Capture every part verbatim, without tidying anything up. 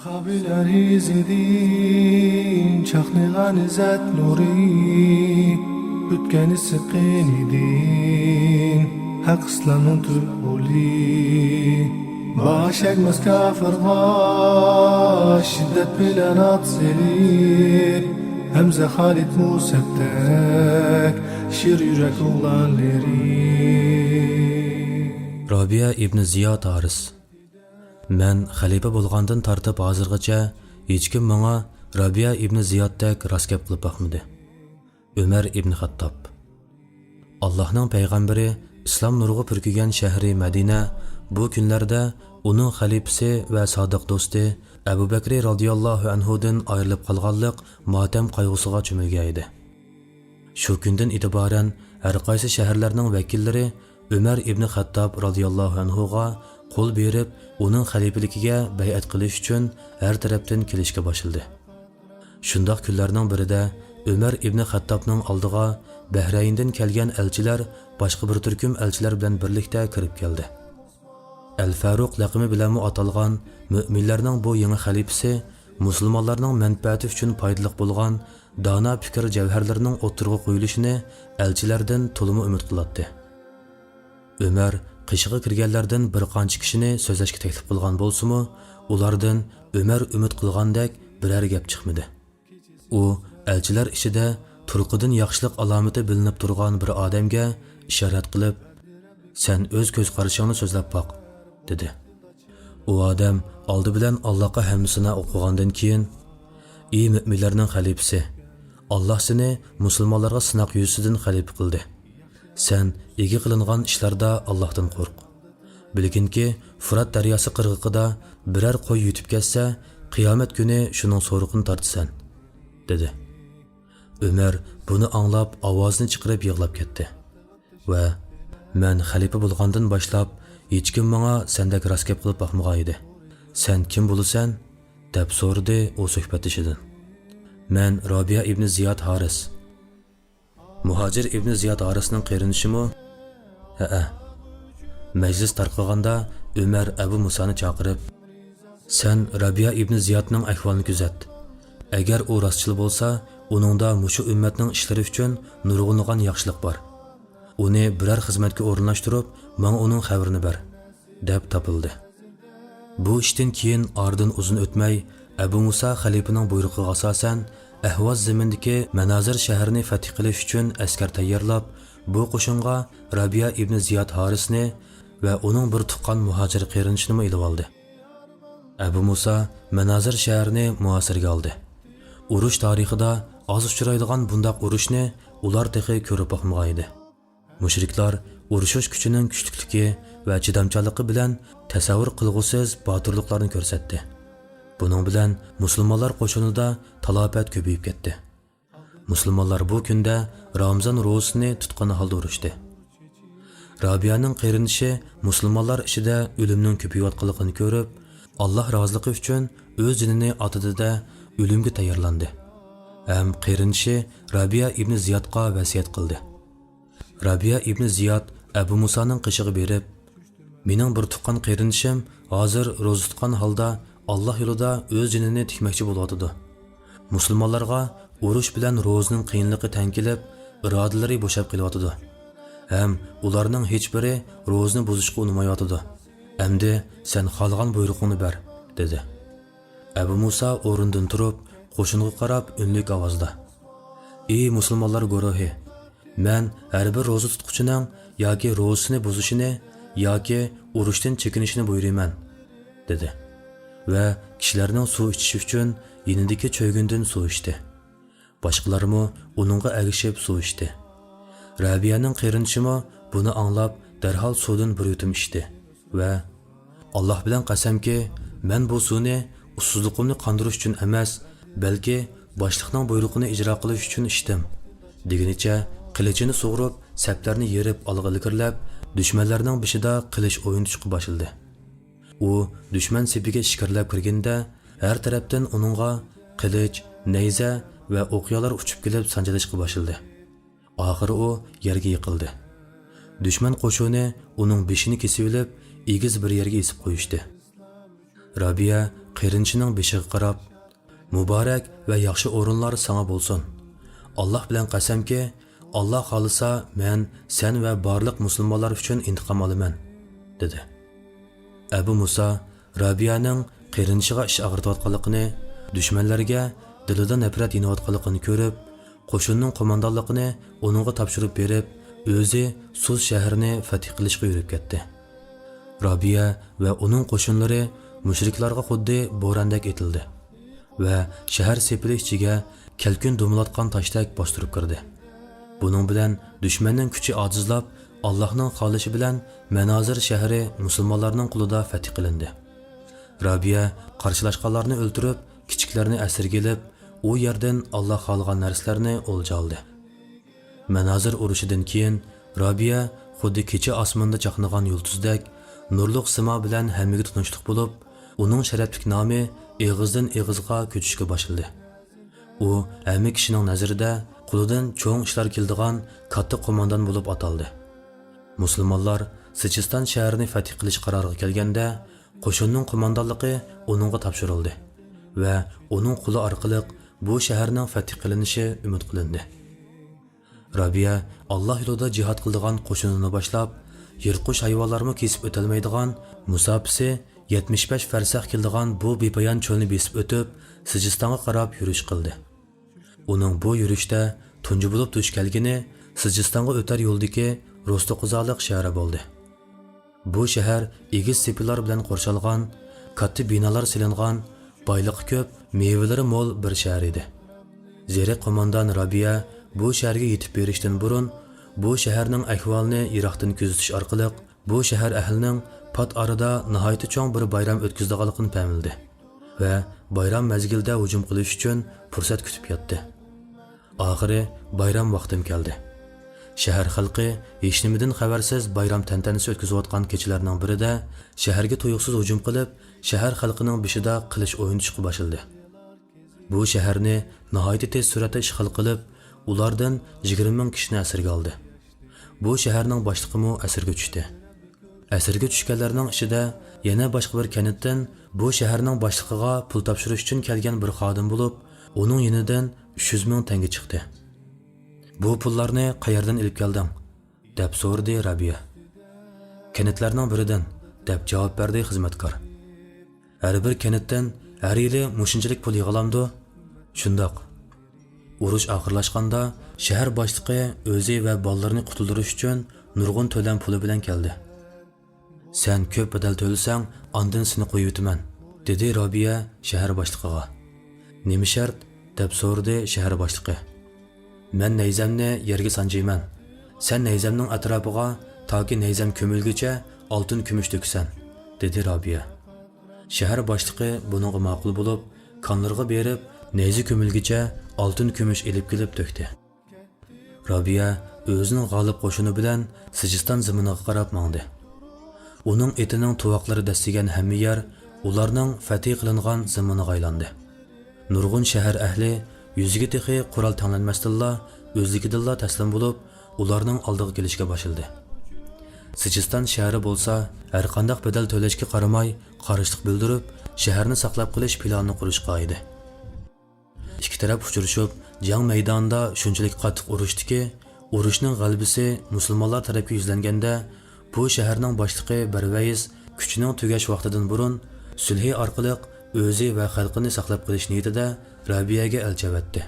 قابىلەر ئىزىدىن چاقنىغان ئىززەت نۇرى، ئۆتكەن ئىسسىق قېنىدىن ھەق ئىسلامنىڭ تۈپ ئۇلى. باش ئەگمەس كاپىرغا شىددەت بىلەن ئات سېلىپ، ھەمزە خالىد مۇسەپدەك شىر يۈرەك ئوغلانلىرى. رابىيە ئىبنى زىياد ھارىس. مەن خەلىپە بولغاندىن تارتىپ ھازىرغىچە ھېچكىم ماڭا رابىيە ئىبنى زىيادتەك راست گەپ قىلىپ باقمىدى. ئۆمەر ئىبنى خەتتاب. ئاللاھنىڭ پەيغەمبىرى ئىسلام نۇرىغا پۈركىگەن شەھىرى مەدىنە بۇ كۈنلەردە ئۇنىڭ خەلىپىسى ۋە سادىق دوستى ئەبۇ بەكرى رازىياللاھۇ ئەنھۇدىن ئايرىلىپ قالغانلىق ماتەم قايغۇسىغا چۆمۈلگەن ئىدى. شۇ كۈندىن ئېتىبارەن ھەر قايسى شەھەرلەرنىڭ ۋەكىللىرى ئۆمەر ئىبنى خەتتاب رازىياللاھۇ ئەنھۇغا قول بېرىپ، ئۇنىڭ خەلىپىلىكىگە بەيئەت قىلىش ئۈچۈن ھەر تەرەپتىن كېلىشكە باشلىدى. شۇنداق كۈنلەرنىڭ بىرىدە ئۆمەر ئىبنى خەتتابنىڭ ئالدىغا بەھرەيندىن كەلگەن ئەلچىلەر باشقا بىر تۈركۈم ئەلچىلەر بىلەن بىرلىكتە كىرىپ كەلدى. ئەل فاروق لەقىمى بىلەنمۇ ئاتالغان مۆمىنلەرنىڭ بۇ يېڭى خەلىپىسى مۇسۇلمانلارنىڭ مەنپەئەتى ئۈچۈن پايدىلىق بولغان دانا پىكىر جەۋھەرلىرىنىڭ ئوتتۇرىغا قويۇلۇشىنى ئەلچىلەردىن تولىمۇ ئۈمىد قىلاتتى. ئۆمەر قېشىغا كىرگەنلەردىن بىر قانچە كىشىنى سۆزلەشكە تەكلىپ قىلغان بولسىمۇ، ئۇلاردىن ئۆمەر ئۈمىد قىلغاندەك بىرەر گەپ چىقمىدى. ئۇ ئەلچىلەر ئىچىدە تۇرقىدىن ياخشىلىق ئالامىتى بىلىنىپ تۇرغان بىر ئادەمگە ئىشارەت قىلىپ، «سەن ئۆز كۆز قارىشىڭنى سۆزلەپ باق» دېدى. ئۇ ئادەم ئالدى بىلەن ئاللاغا ھەمدۇسانا ئوقۇغاندىن كېيىن، «ئى مۆمىنلەرنىڭ خەلىپىسى، ئاللا سېنى مۇسۇلمانلارغا سىناق يۈزىسىدىن خەلىپە قىلدى. سەن ئىگە قىلىنغان ئىشلاردا ئاللاھتىن قورق. بىلگىنكى، فۇرات دەرياسى قىرغىقىدا بىرەر قوي يۈتۈپ كەتسە، قىيامەت كۈنى شۇنىڭ سورىقىنى تارتىسەن» دېدى. ئۆمەر بۇنى ئاڭلاپ ئاۋازىنى چىقىرىپ يىغلاپ كەتتى ۋە، «مەن خەلىپە بولغاندىن باشلاپ ھېچكىم ماڭا سەندەك راست گەپ قىلىپ باقمىغان ئىدى. سەن كىم بولىسەن؟» دەپ سورىدى ئۇ سۆھبەتدىشىدىن. «مەن رابىيە ئىبنى زىياد ھارىس.» مۇھاجىر ئىبنى زىياد ھارىسنىڭ قېرىندىشىمۇ؟ ھەئە. مەجلىس تارقىغاندا ئۆمەر ئەبۇ مۇسانى چاقىرىپ، «سەن رابىيە ئىبنى زىيادنىڭ ئەھۋالىنى كۆزەت. ئەگەر ئۇ راستچىل بولسا، ئۇنىڭدا مۇشۇ ئۈممەتنىڭ ئىشلىرى ئۈچۈن نۇرغۇنلىغان ياخشىلىق بار. ئۇنى بىرەر خىزمەتكە ئورۇنلاشتۇرۇپ، ماڭا ئۇنىڭ خەۋىرىنى بەر» دەپ تاپىلدى. بۇ ئىشتىن كېيىن ئارىدىن ئۇزۇن ئۆتمەي، ئەبۇ مۇسا خەلىپىنىڭ بۇيرۇقىغا ئاساسەن، ئەھۋاز زېمىنىدىكى مەنازىر شەھىرىنى فەتھى قىلىش ئۈچۈن ئەسكەر تەييارلاپ، بۇ قوشۇنغا رابىيە ئىبنى زىياد ھارىسنى ۋە ئۇنىڭ بىر تۇغقان مۇھاجىر قېرىندىشىنىمۇ ئېلىۋالدى. ئەبۇ مۇسا مەنازىر شەھىرىنى مۇھاسىرىگە ئالدى. ئۇرۇش تارىخىدا ئاز ئۇچرايدىغان بۇنداق ئۇرۇشنى ئۇلار تېخى كۆرۈپ باقمىغان ئىدى. مۇشرىكلار ئۇرۇشۇش كۈچىنىڭ كۈچلۈكلۈكى ۋە چىدامچانلىقى بىلەن تەسەۋۋۇر قىلغۇسىز باتۇرلۇقلارنى كۆرسەتتى. بۇنىڭ بىلەن مۇسۇلمانلار قوشۇنىدا تالاپەت كۆپىيىپ كەتتى. مۇسۇلمانلار بۇ كۈندە رامىزان روزىسىنى تۇتقان ھالدا ئۇرۇشتى. رابىيەنىڭ قېرىندىشى مۇسۇلمانلار ئىچىدە ئۆلۈمنىڭ كۆپىيىۋاتقانلىقىنى كۆرۈپ، ئاللاھ رازىلىقى ئۈچۈن ئۆز جېنىنى ئاتىدى-دە، ئۆلۈمگە تەييارلاندى ھەم قېرىندىشى رابىيە ئىبنى زىيادقا ۋەسىيەت قىلدى. رابىيە ئىبنى زىياد ئەبۇ مۇسانىڭ قېشىغا بېرىپ، «مېنىڭ بىر تۇغقان قېرىندىشىم ھازىر روزا تۇتقان ھالدا ئاللاھ يولىدا ئۆز جېنىنى تىكمەكچى بولۇۋاتىدۇ. مۇسۇلمانلارغا ئۇرۇش بىلەن روزىنىڭ قىيىنلىقى تەڭ كېلىپ، ئىرادىلىرى بوشاپ قېلىۋاتىدۇ ھەم ئۇلارنىڭ ھېچبىرى روزىنى بۇزۇشقا ئۇنىمايۋاتىدۇ. ئەمدى سەن خالىغان بۇيرۇقۇڭنى بەر» دېدى. ئەبۇ مۇسا ئورنىدىن تۇرۇپ، قوشۇنغا قاراپ ئۈنلۈك ئاۋازدا، «ئى مۇسۇلمانلار گۇرۇھى! مەن ھەر بىر روزا تۇتقۇچىنىڭ ياكى روزىسىنى بۇزۇشىنى ياكى ئۇرۇشتىن چېكىنىشىنى بۇيرۇيمەن» دېدى ۋە كىشىلەرنىڭ سۇ ئىچىشى ئۈچۈن يېنىدىكى چۆگۈندىن سۇ ئىچتى. باشقىلارمۇ ئۇنىڭغا ئەگىشىپ سۇ ئىچتى. رەبىيەنىڭ قېرىندىشىمۇ بۇنى ئاڭلاپ، دەرھال سۇدىن بىر يۇتۇم ئىچتى ۋە، «ئاللاھ بىلەن قەسەمكى، مەن بۇ سۇنى ئۇسسۇزلۇقۇمنى قاندۇرۇش ئۈچۈن ئەمەس، بەلكى باشلىقنىڭ بۇيرۇقىنى ئىجرا قىلىش ئۈچۈن ئىچتىم» دېگىنىچە، قىلىچىنى سۇغۇرۇپ، سەپلەرنى يېرىپ ئالغا ئىلگىرىلەپ، دۈشمەنلەرنىڭ بېشىدا قىلىچ ئوينىتىشقا باشلىدى. ئۇ دۈشمەن سېپىگە ئىچكىرىلەپ كىرگىنىدە، ھەر تەرەپتىن ئۇنىڭغا قىلىچ، نەيزە ۋە ئوقيالار ئۇچۇپ كېلىپ سانجىلىشقا باشلىدى. ئاخىرى ئۇ يەرگە يىقىلدى. دۈشمەن قوشۇنى ئۇنىڭ بېشىنى كېسىۋېلىپ، ئېگىز بىر يەرگە ئېسىپ قويۇشتى. رابىيە قېرىندىشىنىڭ بېشىغا قاراپ، مۇبارەك ۋە ياخشى ئورۇنلار ساڭا بولسۇن. ئاللاھ بىلەن قەسەمكى، ئاللاھ خالىسا، مەن، سەن ۋە بارلىق مۇسۇلمانلار ئۈچۈن ئىنتىقام ئالىمەن، دېدى. ئەبۇ مۇسا رابىيەنىڭ قېرىندىشىغا ئىچ ئاغرىتىۋاتقانلىقىنى، دۈشمەنلەرگە دىلىدا نەپرەت يېنىۋاتقانلىقىنى كۆرۈپ، قوشۇننىڭ قوماندانلىقىنى ئۇنىڭغا تاپشۇرۇپ بېرىپ، ئۆزى سۇس شەھىرىنى فەتھ قىلىشقا يۈرۈپ كەتتى. رابىيە ۋە ئۇنىڭ قوشۇنلىرى مۇشرىكلارغا خۇددى بوراندەك ئېتىلدى ۋە شەھەر سېپىلى ئىچىگە كەلكۈن دومىلاتقان تاشتەك باستۇرۇپ كىردى. بۇنىڭ بىلەن دۈشمەننىڭ كۈچى ئاجىزلاپ، ئاللاھنىڭ خالىشى بىلەن مەنازىر شەھىرى مۇسۇلمانلارنىڭ قولىدا فەتھ قىلىندى. رابىيە قارشىلاشقانلارنى ئۆلتۈرۈپ، كىچىكلەرنى ئەسىرگە ئېلىپ، ئۇ يەردىن ئاللاھ خالىغان نەرسىلەرنى ئولجا ئالدى. مەنازىر ئۇرۇشىدىن كېيىن رابىيە خۇددى كېچە ئاسمىنىدا چاقنىغان يۇلتۇزدەك نۇرلۇق سىما بىلەن ھەممىگە تونۇشلۇق بولۇپ، ئۇنىڭ شەرەپلىك نامى ئېغىزدىن ئېغىزغا كۆچۈشكە باشلىدى. ئۇ ھەممە كىشىنىڭ نەزىرىدە قولىدىن چوڭ ئىشلار كېلىدىغان كاتتا قوماندان بولۇپ ئاتالدى. مۇسۇلمانلار سىجىستان شەھىرىنى فەتھ قىلىش قارارىغا كەلگەندە، قوشۇننىڭ قوماندانلىقى ئۇنىڭغا تاپشۇرۇلدى ۋە ئۇنىڭ قولى ئارقىلىق بۇ شەھەرنىڭ فەتھ قىلىنىشى ئۈمىد قىلىندى. رابىيە ئاللاھ يولىدا جىھاد قىلىدىغان قوشۇنىنى باشلاپ، يىرتقۇچ ھايۋانلارمۇ كېسىپ ئۆتەلمەيدىغان، مۇساپىسى يەتمىش بەش فەرسەخ كېلىدىغان بۇ بىپايان چۆلنى بېسىپ ئۆتۈپ، سىجىستانغا قاراپ يۈرۈش قىلدى. ئۇنىڭ بۇ يۈرۈشتە تۇنجى بولۇپ دۇچ كەلگىنى سىجىستانغا ئۆتەر يولدىكى روستوقۇزالىق شەھىرى بولدى. بۇ شەھەر ئېگىز سېپىلار بىلەن قورشالغان، كاتتا بىنالار سېلىنغان، بايلىقى كۆپ، مېۋىلىرى مول بىر شەھەر ئىدى. زېرەك قوماندان رابىيە بۇ شەھەرگە يېتىپ بېرىشتىن بۇرۇن، بۇ شەھەرنىڭ ئەھۋالىنى يىراقتىن كۆزىتىش ئارقىلىق، بۇ شەھەر ئەھلىنىڭ پات ئارىدا ناھايىتى چوڭ بىر بايرام ئۆتكۈزىدىغانلىقىنى پەملىدى ۋە بايرام مەزگىلىدە ھۇجۇم قىلىش ئۈچۈن پۇرسەت كۈتۈپ ياتتى. ئاخىرى بايرام ۋاقتىم كەلدى. شەھەر خەلقى ھېچنېمىدىن خەۋەرسىز بايرام تەنتەنىسى ئۆتكۈزۈۋاتقان كېچىلەرنىڭ بىرىدە شەھەرگە تۇيۇقسىز ھۇجۇم قىلىپ، شەھەر خەلقىنىڭ بېشىدا قىلىچ ئوينىتىشقا باشلىدى. بۇ شەھەرنى ناھايىتى تېز سۈرئەتتە ئىشغال قىلىپ، ئۇلاردىن يىگىرمە مىڭ كىشىنى ئەسىرگە ئالدى. بۇ شەھەرنىڭ باشلىقىمۇ ئەسىرگە چۈشتى. ئەسىرگە چۈشكەنلەرنىڭ ئىچىدە يەنە باشقا بىر كەنتتىن بۇ شەھەرنىڭ باشلىقىغا پۇل تاپشۇرۇش ئۈچۈن كەلگەن بىر خادىم بولۇپ، ئۇنىڭ يېنىدىن ئۈچ يۈز مىڭ تەڭگە چىقتى. «بۇ پۇللارنى قەيەردىن ئېلىپ كەلدىڭ؟» دەپ سورىدى رابىيە. «كەنتلەرنىڭ بىرىدىن» دەپ جاۋاب بەردى خىزمەتكار. «ھەر بىر كەنتتىن ھەر يىلى مۇشۇنچىلىك پۇل يىغىلامدۇ؟» «شۇنداق.» ئۇرۇش ئاخىرلاشقاندا، شەھەر باشلىقى ئۆزى ۋە بالىلىرىنى قۇتۇلدۇرۇش ئۈچۈن نۇرغۇن تۆلەم پۇلى بىلەن كەلدى. «سەن كۆپ بەدەل تۆلىسەڭ، ئاندىن سېنى قويۇۋېتىمەن»، دېدى رابىيە شەھەر باشلىقىغا. «نېمە شەرت؟» دەپ سورىدى شەھەر باشلىقى. «مەن نەيزەمنى يەرگە سانجايمەن. سەن نەيزەمنىڭ ئەتراپىغا تاكى نەيزەم كۆمۈلگۈچە ئالتۇن كۈمۈش تۆكىسەن»، دېدى رابىيە. شەھەر باشلىقى بۇنىڭغا ماقۇل بولۇپ، كانلىرىغا بېرىپ، نەيزە كۆمۈلگۈچە ئالتۇن كۈمۈش ئېلىپ كېلىپ تۆكتى. رابىيە ئۆزىنىڭ غالىب قوشۇنى بىلەن سىجىستان زېمىنىغا قاراپ ماڭدى. ئۇنىڭ ئېتىنىڭ تۇۋاقلىرى دەسسىگەن ھەممە يەر ئۇلارنىڭ فەتھى قىلىنغان زېمىنىغا ئايلاندى. نۇرغۇن شەھەر ئەھلى يۈزىگە تېخى قورال تەڭلەنمەستىنلا، ئۆزلۈكىدىنلا تەسلىم بولۇپ، ئۇلارنىڭ ئالدىغا كېلىشكە باشلىدى. سىجىستان شەھىرى بولسا ھەرقانداق بەدەل تۆلەشكە قارىماي، قارشىلىق بىلدۈرۈپ، شەھەرنى ساقلاپ قېلىش پىلانىنى قۇرۇشقا ئىدى. ئىككى تەرەپ ئۇچرىشىپ، جەڭ مەيدانىدا شۇنچىلىك قاتتىق ئۇرۇشتىكى، ئۇرۇشنىڭ غەلىبىسى مۇسۇلمانلار تەرەپكە يۈزلەنگەندە، بۇ شەھەرنىڭ باشلىقى بەرۋەيىس كۈچىنىڭ تۈگەش ۋاقتىدىن بۇرۇن، سۈلھى ئارقىلىق ئۆزى ۋە خەلقىنى ساقلاپ قېلىش نىيىتىدە رابىيەگە ئەلچى ئەۋەتتى.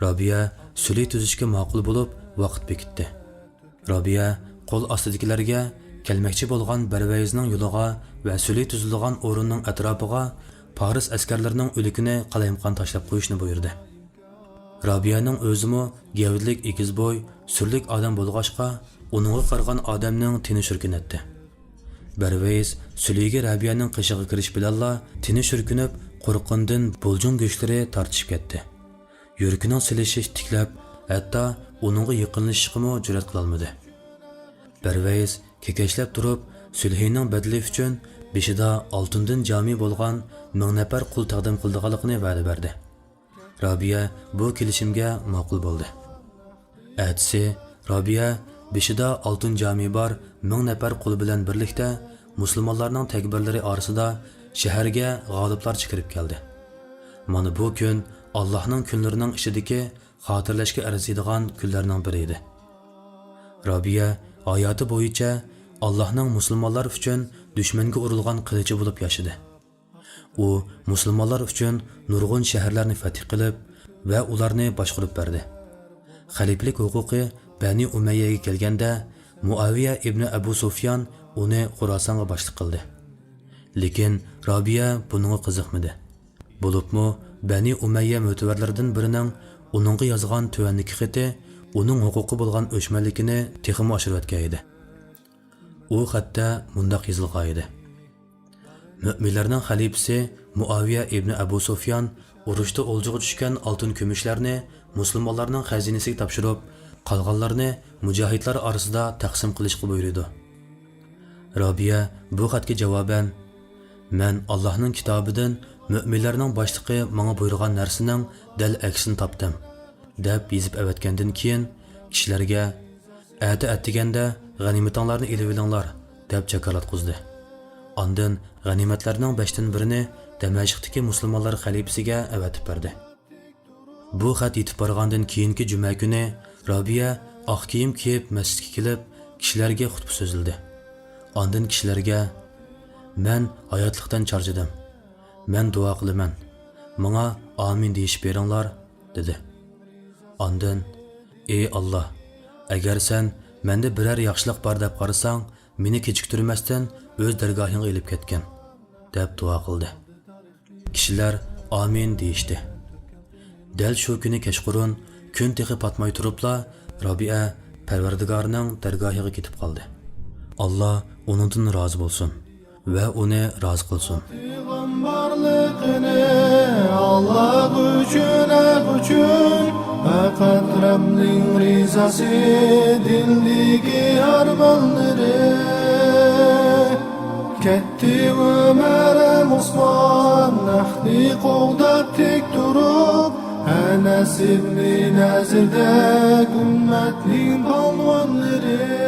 رابىيە سۈلھى تۈزۈشكە ماقۇل بولۇپ، ۋاقىت بېكىتتى. رابىيە قول ئاستىدىكىلەرگە كەلمەكچى بولغان بەرۋەيزنىڭ يولىغا ۋە سۈلھى تۈزۈلىدىغان ئورۇننىڭ ئەتراپىغا پارس ئەسكەرلىرىنىڭ ئۆلۈكىنى قالايمىقان تاشلاپ قويۇشنى بۇيرۇدى. رابىيەنىڭ ئۆزىمۇ گەۋدىلىك، ئېگىز بوي، سۈرلۈك ئادەم بولغاچقا، ئۇنىڭغا قارىغان ئادەمنىڭ تېنى شۈركۈنەتتى. بەرۋەيز سۈلھىگە رابىيەنىڭ قېشىغا كىرىش بىلەنلا تېنى شۈركۈنۈپ، قورققىنىدىن بۇلجۇڭ گۆشلىرى تارتىشىپ كەتتى. يۈرىكىنىڭ سېلىشى تىكلەپ، ھەتتا ئۇنىڭغا يېقىنلىشىشقىمۇ جۈرئەت قىلالمىدى. بەرۋەيز كېكەچلەپ تۇرۇپ، سۈلھىنىڭ بەدىلى ئۈچۈن بېشىدا ئالتۇندىن جامى بولغان مىڭ نەپەر قۇل تەقدىم قىلىدىغانلىقىنى ۋەدە بەردى. رابىيە بۇ كېلىشىمگە ماقۇل بولدى. ئەتىسى رابىيە بېشىدا ئالتۇن جامى بار مىڭ نەپەر قۇل بىلەن بىرلىكتە مۇسۇلمانلارنىڭ تەكبىرلىرى ئارىسىدا شەھەرگە غالىبلارچە كىرىپ كەلدى. مانا بۇ كۈن ئاللاھنىڭ كۈنلىرىنىڭ ئىچىدىكى خاتىرىلەشكە ئەرزىيدىغان كۈنلەرنىڭ بىرى ئىدى. رابىيە ھاياتى بويىچە ئاللاھنىڭ مۇسۇلمانلار ئۈچۈن دۈشمەنگە ئۇرۇلغان قىلىچى بولۇپ ياشىدى. ئۇ مۇسۇلمانلار ئۈچۈن نۇرغۇن شەھەرلەرنى فەتھ قىلىپ ۋە ئۇلارنى باشقۇرۇپ بەردى. خەلىپىلىك ھوقۇقى بەنى ئۇمەييەگە كەلگەندە، مۇئاۋىيە ئىبنى ئەبۇ سۇفيان ئۇنى خوراسانغا باشلىق قىلدى. لېكىن رابىيە بۇنىڭغا قىزىقمىدى. بولۇپمۇ بەنى ئۇمەييە مۆتىۋەرلىرىدىن بىرىنىڭ ئۇنىڭغا يازغان تۆۋەندىكى خېتى ئۇنىڭ ھوقۇقى بولغان ئۆچمەنلىكىنى تېخىمۇ ئاشۇرۇۋەتكەن ئىدى. ئۇ خەتتە مۇنداق يېزىلغان ئىدى: مۆمىنلەرنىڭ خەلىپىسى مۇئاۋىيە ئىبنى ئەبۇ سۇفيان ئۇرۇشتا ئولجىغا چۈشكەن ئالتۇن كۈمۈشلەرنى مۇسۇلمانلارنىڭ خەزىنىسىگە تاپشۇرۇپ، قالغانلارنى مۇجاھىدلار ئارىسىدا تەقسىم قىلىشقا بۇيرۇيدۇ. رابىيە بۇ خەتكە جاۋابەن: مەن ئاللاھنىڭ كىتابىدىن مۆمىنلەرنىڭ باشلىقى ماڭا بۇيرۇغان نەرسىنىڭ دەل ئەكسىنى تاپتىم، دەپ يېزىپ ئەۋەتكەندىن كېيىن، كىشىلەرگە: ئەتە ئەتىگەندە غەنىيمىتىڭلارنى ئېلىۋېلىڭلار، دەپ جاكارلاتقۇزدى. ئاندىن غەنىيمەتلەرنىڭ بەشتىن بىرىنى دەمەشقتىكى مۇسۇلمانلار خەلىپىسىگە ئەۋەتىپ بەردى. بۇ خەت يېتىپ بارغاندىن كېيىنكى جۈمە كۈنى رابىيە ئاق كىيىم كىيىپ مەسچىتكە كېلىپ، كىشىلەرگە خۇتبە سۆزلىدى. ئاندىن كىشىلەرگە: مەن ھاياتلىقتىن چارچىدىم. مەن دۇئا قىلىمەن. ماڭا ئامىن دېيىشىپ بېرىڭلار، دېدى. ئاندىن: ئى ئاللا، ئەگەر سەن مەندە بىرەر ياخشىلىق بار دەپ قارىساڭ، مېنى كېچىكتۈرمەستىن ئۆز دەرگاھىڭغا ئېلىپ كەتكىن، دەپ دۇئا قىلدى. كىشىلەر ئامىن دېيىشتى. دەل شۇ كۈنى كەچقۇرۇن، كۈن تېخى پاتماي تۇرۇپلا، رابىئە پەرۋەردىگارىنىڭ دەرگاھىغا كېتىپ قالدى. ئاللا ئۇنىڭدىن رازى بولسۇن ۋە ئۇنى رازى قىلسۇن. پەيغەمبەرلىقىنى ئاللا ئۈچۈن، ھەق ئۈچۈن، پەقەت رەبنىڭ رىزاسى دىلدىكى ئارمانلىرى. كەتتى ئۆمەر ھەم ئوسمان، ھەقنى قوغداپ تىك تۇرۇپ، ئەنەس ئىبنى نەزىردەك ئۈممەتنىڭ پالۋانلىرى.